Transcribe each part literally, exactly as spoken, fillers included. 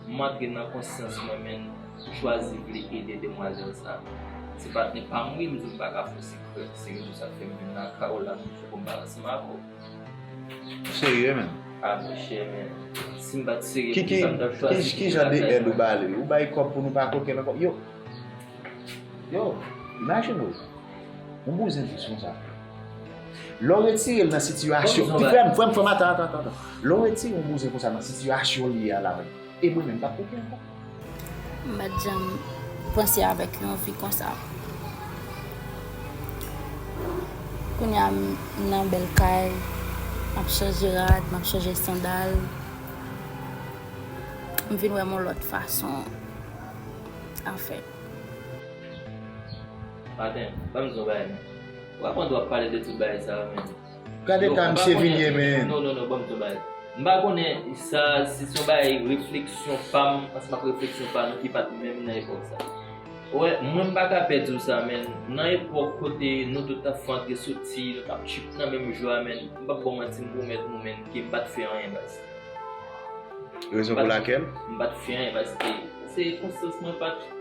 M antre nan konsyans mwen, men m chwazi vle ede demwazèl sa. Se patnè pa m wi, m di m pa ka fè sekrè. Se rezon sa k fè m vin lakay ou la, m di fòk m pale ansanm avè w. Ou serye, menn? A, monchè, men, si m pa t serye, ki, poukisa m t ap chwazi ki, ki jan de èd ou ba li? Ou bay kòb pou nou pa kokenn ankò? Yo, yo, imajine w, yon bouzen jis konsa. Lè w retire l nan sitiyasyon, frè m, frè m, frè m, atan, atan, atan, atan. Lè w retire yon bouzen konsa nan sitiyasyon li ye a la, menn, e mwen menm, m p ap kokenn ankò. M pa t janm panse avèk yon vi konsa. Kounye a, m nan bèl kay, m ap chanje rad, m ap chanje sandal. M vin wè m yon lòt fason, anfèt. Atann, ban m di w yon bagay, men. Ou pa konn w ap pale de tout bagay sa yo, men. Gade ka misye vin ye, men. Non, non, non, ban m di w bagay. M pa konnen sa, si se yon bagay refleksyon pa m, ansanm ak refleksyon pa nou ki pa t menm nan epòk sa. Wè, mwen m pa ka pèdi w sa, men. Nan epòk kote nou tout t ap fè antre soti, nou t ap tchip nan menm jou a, men. M p ap ba w manti, m pwomèt nou, men, ke m pa t fè anyen, baz. Rezon pou lakèl? M pa t fè anyen, paske se konsyans mwen pa t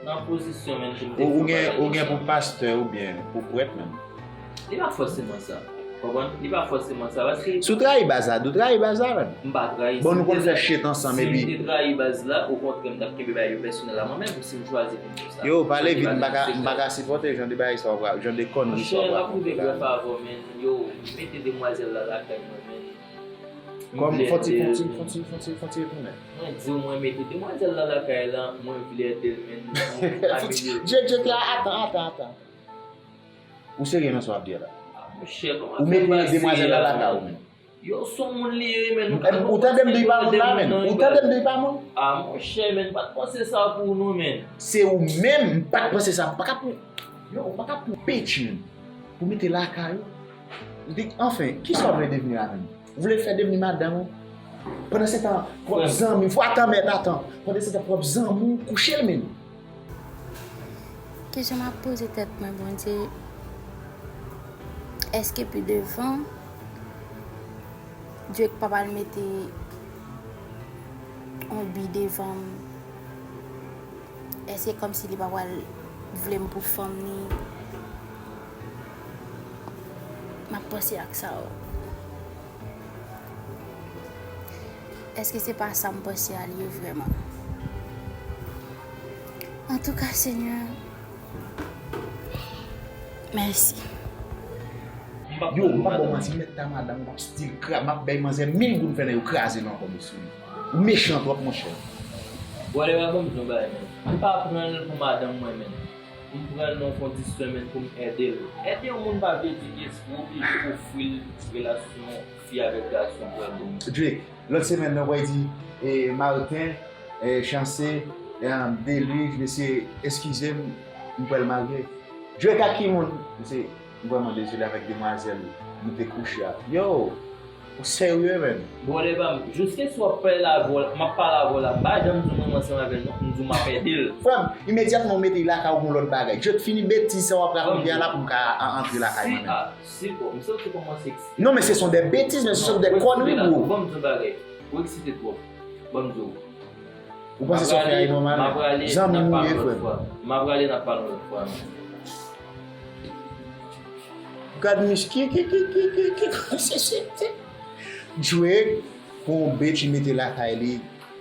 nan pozisyon, menn, pou m te fè yon bagay konsa. Ou, ou gen, ou gen pou pastè oubyen pou prèt, menn? Li pa fòseman sa. Konprann? Li pa fòseman sa, paske si w trayi baz la, ou trayi baz la, menn. M pa trayi. Bon, nou konn fè shit ansanm, epi si m te trayi baz la, okontrè, m t ap kenbe bagay yo pèsonèl a mwen menm, si m chwazi vin konsa. Yo, pale vit, m pa ka, m pa ka sipòte jan de bagay sa w ap, jan de kònri sa w ap rakonte la. Monchè, m ap rive grèf avè w, menn. Yo, mete demwazèl la lakay mwen, menn. Kòm fò ti, fò ti, fò ti, fò ti, fò ti retounen. Mwen di w, mwen mete demwazèl la lakay la, mwen vle ede l, men nou amelyore. Djek, Djek, atan, atan, atan. Ou serye nan sa w ap di a la? A, monchè, kòman fè m pa serye a, men? Ou mete demwazèl la lakay ou, men. Yo, se yon moun li ye, men. Ou tande m di pa moun la, men. Ou tande m di pa moun? A, monchè, men, m pa t panse sa pou ou, non, men. Se ou menm, m pa t panse sa, m pa ka pou. Yo, ou pa ka pou bitch, men. Pou mete lakay ou. Anfen, kisa w vle devni la menm? Ou vle fè devni madanm ou? Pandansetan, pwòp zanmi w, fwa tanmèt atan. Pandansetan, pwòp zanmi w kouche l menm. Kesyon m ap poze tèt mwen, Bondye, èske pi devan, Dye pa pral mete yon bi devan m? Èske kòmsi li pa pral vle m pou fanm li? M ap panse ak sa yo. Èske se pa sa m panse a li ye vrèman? Antouka, Senyè, mèsi. Yo, m p ap ba w manti, mèt ta madanm, m ap still kra-, m ap bay manzè mil goud fè nan yo kraze nan kò mesye. Ou mechan twòp, monchè. Whatever, ban m di w yon bagay, men. M pa pran l pou madanm mwen, men. M pran l nan yon kondisyon, men, pou m ede l. Ede yon moun pa vle di ke ou oblije ofri l relasyon fi avèk gason pou ede moun. Drake, lòt semèn nan, w di, e, Martin, e, Chance, e, Delij, mesye, eskize m, m pral marye. Drake ak ki moun? Mesye, m vrèman dezole avèk demwazèl nou te kouche a. Yo! Ou serye, menn? Brother pa m, jiskaske w ap pale avè w, m ap pale avè w la, m pa janm di w mwen ansanm avè l non, m di w m ap ede l. Frè m, imedyatman w mete l lakay ou gon lòt bagay. Drake, fini betiz sa w ap rakonte a la pou m ka a-, antre lakay mwen menm. Si, bon, m santi w kòmanse eksite. Non, men se son de betiz, men se son de kònri, bro. Ban m di w bagay. Ou eksite twòp. Ban m di w. Ou panse sa w fè a e nòmal? Zanmi m ou ye, frè m. M ap rale, n ap pale yon lòt fwa. Gad mis, ki, ki, ki, ki, ki, ki, se, se, se. Drake, pou yon bitch, li mete lakay li.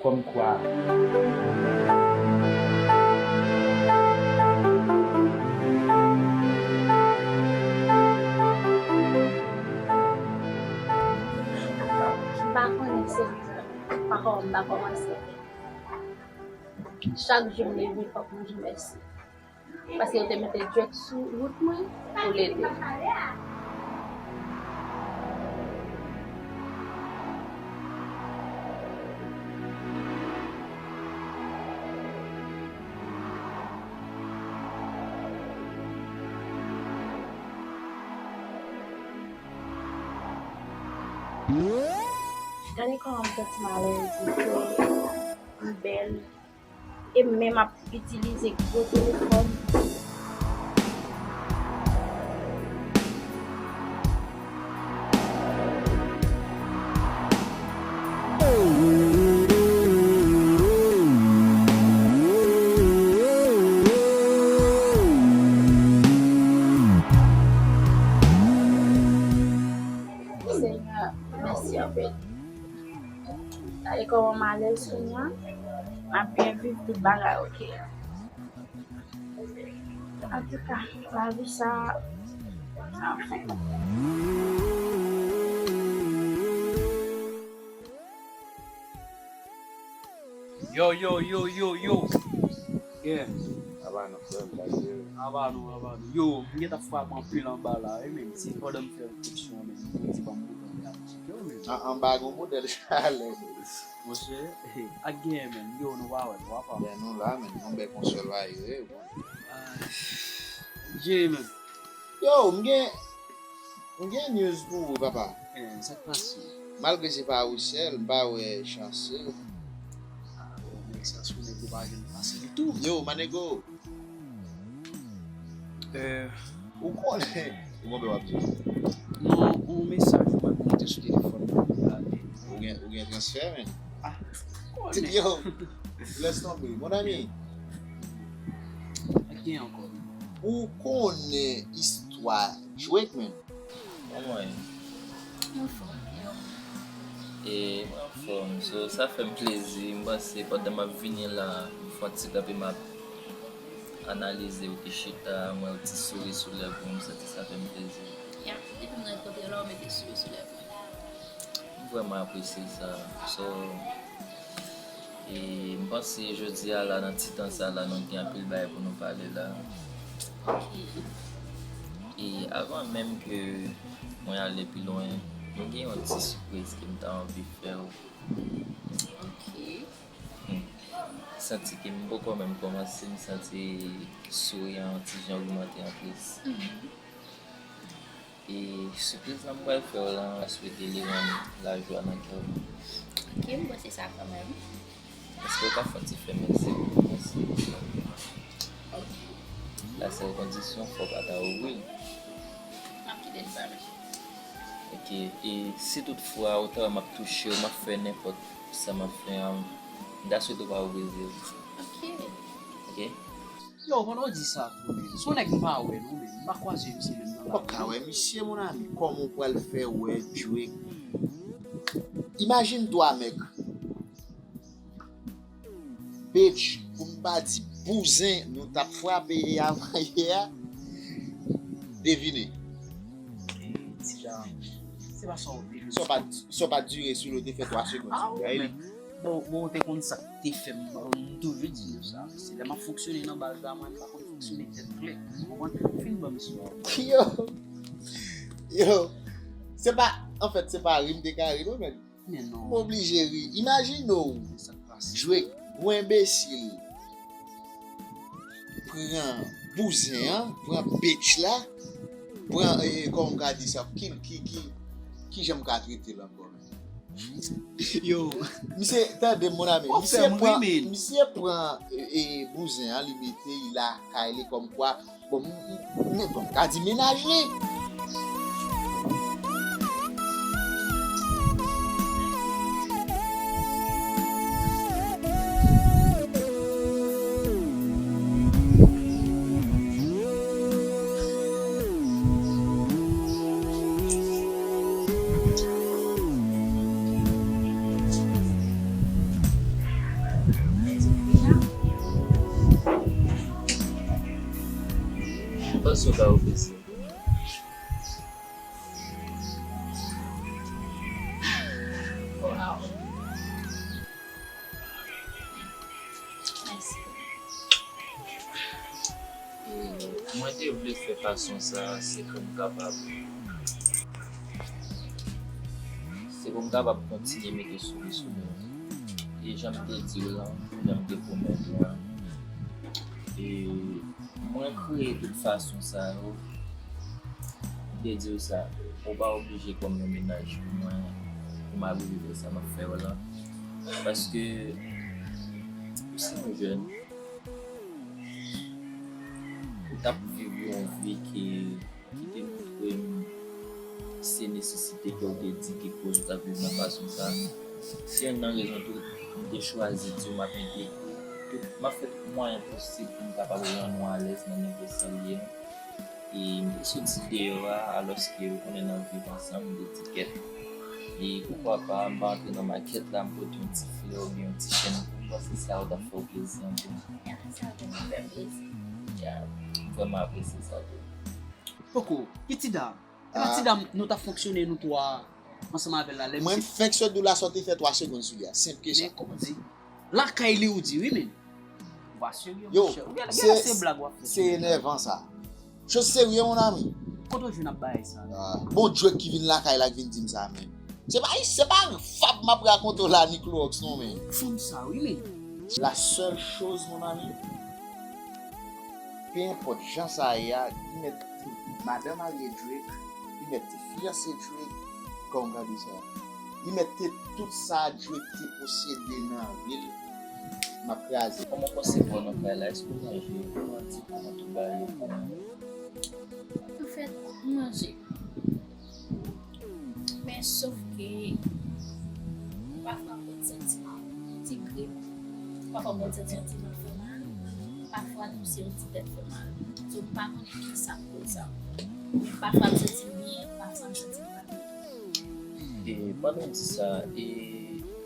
Kòmkwa. M pa konnen se pa kòman m ta kòmanse. Chak jou m leve, fòk m di mèsi. Paske yo te mete Drake sou wout mwen pou l ede m. Gade kòman m santi m alèz, m bèl. E m menm ap itilize gwo telefòn. Gade kòman m alèz kounye a. M ap byen viv, tout bagay oke. Antouka, lavi sa, sa anfen. Yo, yo, yo, yo, yo. Yeah. Aba nou, frè m, pa jere. Aba nou, aba nou. Yo, m gentan frape anpil anba la, wi, men se pandan m fè refleksyon, men m di ban m pwoblèm la. Yo, men. An, anba gon modèl chalè. Monchè, ak genyen menm. Yo, nou pa wè, nou pa wè. Ben, nou la, men, nou bèk yon sèl bagay, wi, bon. Ah, jere menm. Yo, m gen, m gen news pou ou, papa. Eh, sa k pase? Malgre se pa ou sèl, m pa wè Chance. Ah, bon, nèg sa sou nèg ou pa gen pase ditou. Yo, Manego. Eh, ou konnen. Ou konprann w ap di? Non, yon mesaj ou mwen pou monte sou telefòn mwen. Ou gen, ou gen transfè, men. Ah, konnen. Yo, lès tonbe, mon ami. Ak gen ankò. Ou konnen istwa Drake, men. Kòman w ye? Anfòm, e ou? E, mwen anfòm. So, sa fè m plezi. M panse pandan m ap vini la, m fè yon ti kanpe, m ap analize w ki chita, m wè yon ti souri sou lèv ou, m santi sa fè m plezi. Ya, depi m rankontre w la, w mete souri sou lèv mwen. M vrèman apresye sa. So, e m panse jodi a la, nan ti tan sa la, nou gen anpil bagay pou nou pale la. Ok. E avan menm ke mwen ale pi lwen, mwen gen yon ti sipriz ke m ta anvi fè w. Ok. Hmm. Santi ke m poko menm kòmanse, m santi souri an yon ti jan ogmante anplis. Mhm. E sipriz la m pral fè w la, m swete li rann lajwa nan kè w. Ok, m panse sa kanmenm. Èske w ka fè yon ti fèmen zye pou kòmanse? Ok. La sèl kondisyon, fò w pa ta ouvri l. M ap kite l fèmen. Ok, e si toutfwa ou ta wè m ap touche w, m ap fè nenpòt sa m ap fè an, m ta swete w pa ouvri zye w. Ok. Ok? Yo, pandan w di sa tou, men, se yon nèg m pa wè, non, men, m pa kwaze misye menm nan lari. Ou p ap ka wè misye, mon ami. Kòman w pral fè wè Drake? Imajine twa mèg. Bitch, pou m pa di bouzen, nou t ap frape avan yè a. Devine. Ti jan, se pa sa w vle. Sa w pa, sa w pa dire sou li, w te fè twa segonn. Ah, wi, men. Bon, bon, ou te konn sa k te fè m, m toujou di nou sa. Se lè m ap fonksyone nan baz la, mwen, m pa konn fonksyone tèt klè. Ou konprann? Fin ban m sou. Yo! Yo! Se pa, anfèt, se pa ri m te ka ri, non, men. Men non. M oblije ri. Imajine w, Drake, gwo enbesil, pran bouzen an, pran bitch la, pran, e, kòman m ka di sa, ki, ki, ki, ki jan m ka trete l ankò? Yo. Misye, tande, mon ami, misye pran, misye pran, e, e, bouzen an, li mete, li lakay li, kòmkwa, bon, m, m, m, bon, m ka di mennaj li. Mwen panse w ka ouvri zye w. Wow. Mèsi. E mwen te vle fè fason sa a, se pou m kapab, se pou m kapab kontinye mete souri sou lèv. E jan m te di w lan, jan m te pwomèt ou an, e mwen kreye tout fason sa yo. M te di w sa, ou pa oblije kòm yon mennaj pou mwen, pou m arive fè sa m ap fè w lan. Paske ou se yon jèn, ou t ap viv yon vi ki, ki te montre m se nesesite ke w te di ki koz ou t ap viv nan fason sa. Se youn nan rezon tou m te chwazi di w m ap mete tout, m ap fè tout mwayen posib pou m kapab rann ou alèz nan nivo sa l ye an. E m te soti deyò a, alòske ou konnen n ap viv ansanm, m te di kèt. E poukwa pa, m pa antre nan makèt la, m pote yon ti flè oubyen yon ti chèn pou m, m panse sa yo t ap fè w plezi anpil. Ya, sa vrèman fè m plezi. Ya, m vrèman apresye sa tou. Poko, ki ti dam? E pa ti dam nou t ap fonksyone nou twa ansanm avè l la, lè misye. Mwen fèk sot di w la sa w te fè twa segonn sou li a. Senp ke sa. Men kòmanse. Lakay li ou di wi, men. Ou pa serye, monchè. Ou genlè se blag w ap fè. Se enèvan sa. Chose serye, mon ami. Kote w jwenn ap bagay sa? Ah, bon, Drake ki vin lakay la, ki vin di m sa, men. Se pa, se pa fab m ap rakonte w la, ni klowòks, non, men. Fanm sa, wi, men. La seule chose, mon ami, pe enpòt jan sa ye a, li mèt te madan marye Drake, li mèt te fiyanse Drake, kòman w ka di sa? Li mèt te tout sa Drake te posede nan vi l, m ap kraze. Kòman w panse kò w nan kay la? Èske w manje? Kòman ti kòman tout bagay yo? Anfèt, m manje. Men sof ke pafwa m konn santi ti grip, pafwa m konn santi yon ti vant fè mal, pafwa tou se yon ti tèt fè mal. So, m pa konnen kisa k koz sa. Men pafwa m santi m byen, pafwa m santi m pa byen. E pandan w di sa, e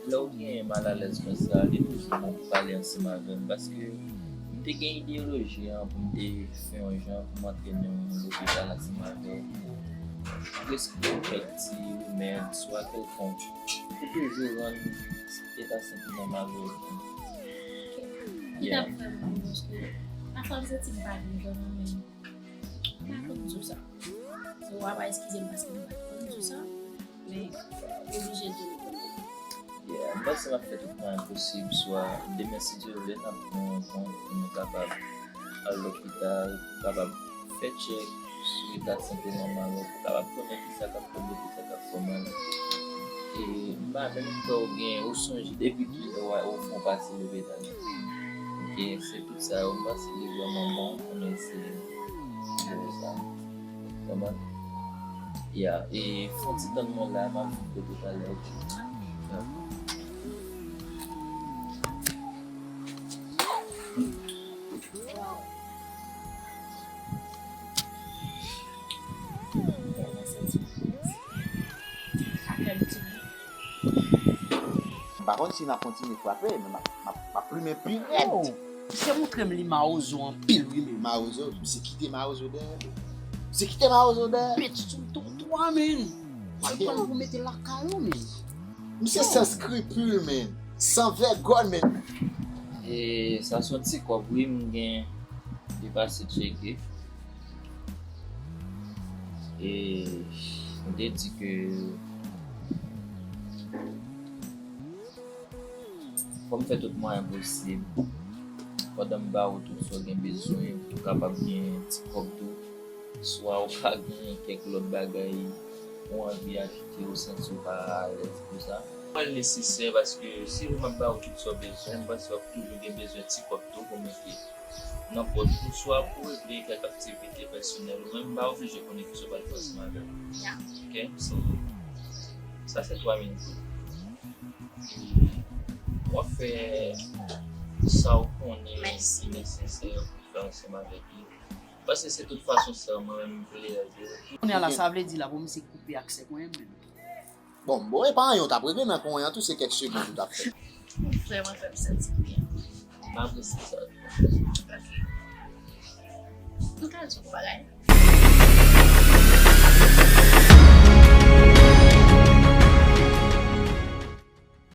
lè w gen malalèz konsa, li toujou bon pou pale ansanm avè m, paske m te gen ideyoloji an pou m te fè yon jan pou m antre nan yon lopital ansanm avè w. Prèske yon kèk ti remèd, swa kèlkonk, pou toujou rann eta sante m an malere. Li t ap vrèman bon, paske pafwa m santi m pa byen vrèman, men m pa konn di w sa. So, w a pa eskize m paske m pa konn di w sa, men oblije di w li konn. Yeah, m panse m ap fè tout mwayen posib, swa demen, si Dye vle, n ap pran yon rankont pou nou kapab al lopital, pou kapab fè tchèk sou eta sante manman w, pou kapab konnen kisa k ap tonbe, kisa k ap fè w mal. E m pa menm kwè w gen, ou sonje depi kilè w, ou fè w pase lopital. Ok, se tout sa yo, m panse li vrèman bon pou nou eseye fè sa. Kòman? Ya, e fè yon ti tann mwen la, m ap vin kote talè, ok? Ya. M pa konn si n ap kontinye frape, men m ap, m ap, m ap plimen pi rèd. Yo, misye montre m li mawozo anpil, wi, men. Mawozo, misye kite mawozo dèyè li. Misye kite mawozo dèyè. Bitch, sou twotwa, men. Pral pran pou mete lakay ou, men. Misye san skripil, men. San vègòn, men. E sa se yon ti kòb, wi, m gen depase tcheke. E m te di ke fò m fè tout mwayen posib. Pandan m ba ou tout sa w gen bezwen, ou kapab gen ti kòb tou. Swa ou pa gen kèk lòt bagay ou anvi achte, ou santi w pa alèz pou sa. Mwen nesesè paske si m ap ba ou tout sa w bezwen, m panse w ap toujou gen bezwen ti kòb tou pou mete nan pòch ou, swa pou regle kèk aktivite pèsonèl ou menm, m pa oblije konnen kisa w pral fè ansanm avè l. Ya. Ok? So, sa se twa minit ou. W ap fè sa w konnen ki nesesè pou fè ansanm avèk li. Paske se tout fason sa mwen menm m vle ranje. Kounye a la, sa vle di la pou misye koupe aksè mwen menm. Bon, bon, e pa anyen w t ap regle nan konyen an tou, se kèk segond ou t ap fè. Ou vrèman fè m santi byen. M apresye sa tou. Ok. M ka di w yon bagay?